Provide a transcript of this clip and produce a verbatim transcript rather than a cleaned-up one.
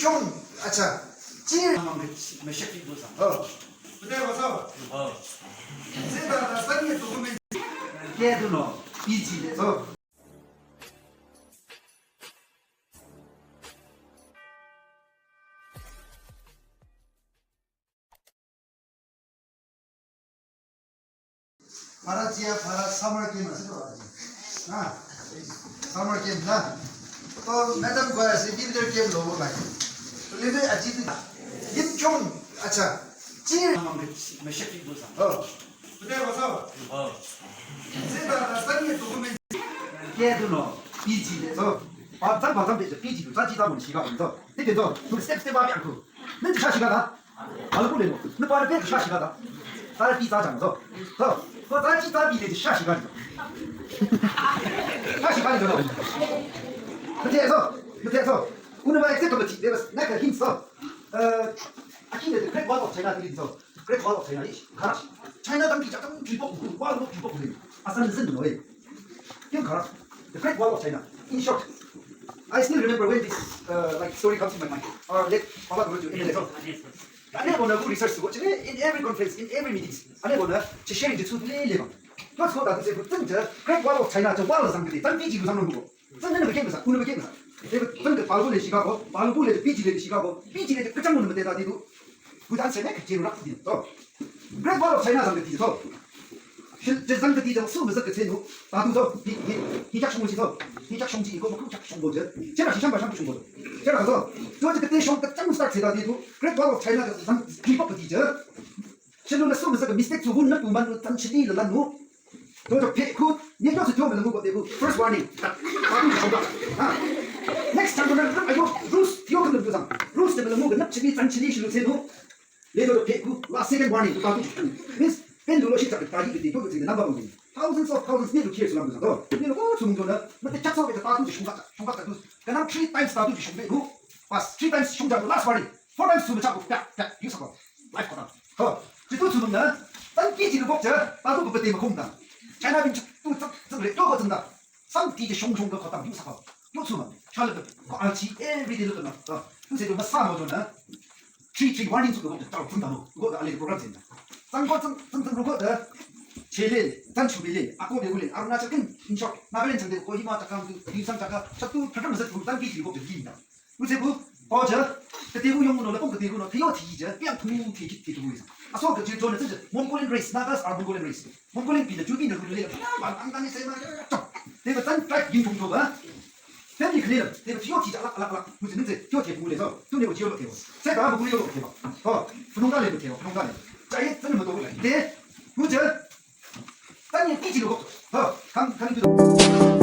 Chong, acha. Chi. Mama me, me shek ibu sa. Oh. Betul, betul. Oh. Saya dah, dah tanya dokumen. Kaya tu no, P G de. Oh. Para chia, para summer camp ase to aji. Ha, summer camp na. To madam ko ase winter camp lobo lai. To lebe aji tu. Yim chong, acha. Chi. Mama me, me shek ibu sa. Oh. Betul, betul. Oh. Saya dah, dah tanya dokumen. Kaya tu no, P G de. Oh. Ba, zan ba, zan be, P G tu, zan chi zan mo ni shiga to. Tike to, tu step step ba biang tu. Nung chi sha shiga da. Alukule no, nung para pe sha shiga da. Tara pi ta jang so. So, ko ta chi ta pi le sha shiga da. Sha shiga da. Mete so, mete so. Unu ba except ko ti, there was like a hint so. Uh, I think the Great Wall of China did so. Great Wall of China is. China dang ki jang ki bok, wall no ki bok le. Asan zin no eh. Yung kara, the Great Wall of China. In short, I still remember when this, uh, like, story comes in my mind. Or let Papa Guru to in the letter. Ane bona bu research to watch in every conference, in every meetings. Ane bona, she sharing the truth le le ba. What's called that? Say, Great Wall of China, the wall is something. Tan P G ku sang no bu. Sang na ba kem sa, unu ba kem sa. They were tan the Bible le shiga ko, Bible le P G le shiga ko, P G le kachang no mate da di du. Bhutan se ne kachang rak di to. Great Wall of China sang di to. Shi, je sang di to, su me sa kachang no. Ta du to, hi, hi, hi jak shong ji to. Hi jak shong ji ko, ko jak shong bo je. Je na shi shang ba shang shong bo. Je na to. To je kachang shong kachang start se da di to. Great Wall of China ka sang di pop di je. Shi no na su me sa ka mistake su hun na pu man no tan shi di la no. To to pe ku, ni to su to me la mu ko de ku. First warning. Ha. Next time na ayo, Rus, tio kan du sang. Rus de me la mu ko na shi di tan shi di shi lu se no. Le to pe ku, la second warning, to ta tu. Means, pen du lo shi ta ta di di to the number one. Thousands of thousands need to care su la mu sang. To, ni lo ko su mu to na, ma te chak so ke ta tu shong ka, shong ka tu. Ka na three times ta tu shong be no. Pas three times shong ja last warning. Four times su me chak ko, ya, ya, yu sa ko. Life ko ta. Ho, jitu thsümüngnü, tan ki ji lubok je, ta tu pete makhum ta. China bin tu tsang tsang re, yo ko tsang ta. Sam ki je shong shong ko khütang yu sa ko. Yo thsümün, cha le ko a chi every day lo na. Tu se tu masa mo na. Three three warning su ko ta tsang ta no. Ko ta le program sin ta. Tsang ko tsang tsang tsang ko ta. Che le, tan chu le, a ko le le, Arunachal kin, in short, Nagaland chang de ko Kohima ta kam tu, yu sang ta ka, cha tu program sa tu tan ki ji lubok je kin ta. Use bu, ko je, kete bu yung no, lapong kete bu no, tiyo ti je, piang tu ti ki ti tu use. Aso ke je, jone je, Mongolian race, Nagas are Mongolian race. Mongolian pi de, ju pi de, le, ba, ang tani se ma, ya, ya, chop. Te ba tan tribe yin tung to ba. Family kene le, te ba tiyo ti ala, ala, ala. Use nung je, tiyo ti bu le so, tu ne ba tiyo lo ke ba. Se ba bu le yo lo ke ba. Oh, funung da le ke ba, funung da le. Jai, tan ma to le. Te, use, tan ye ti ji lo. Ha, kan, kan tu.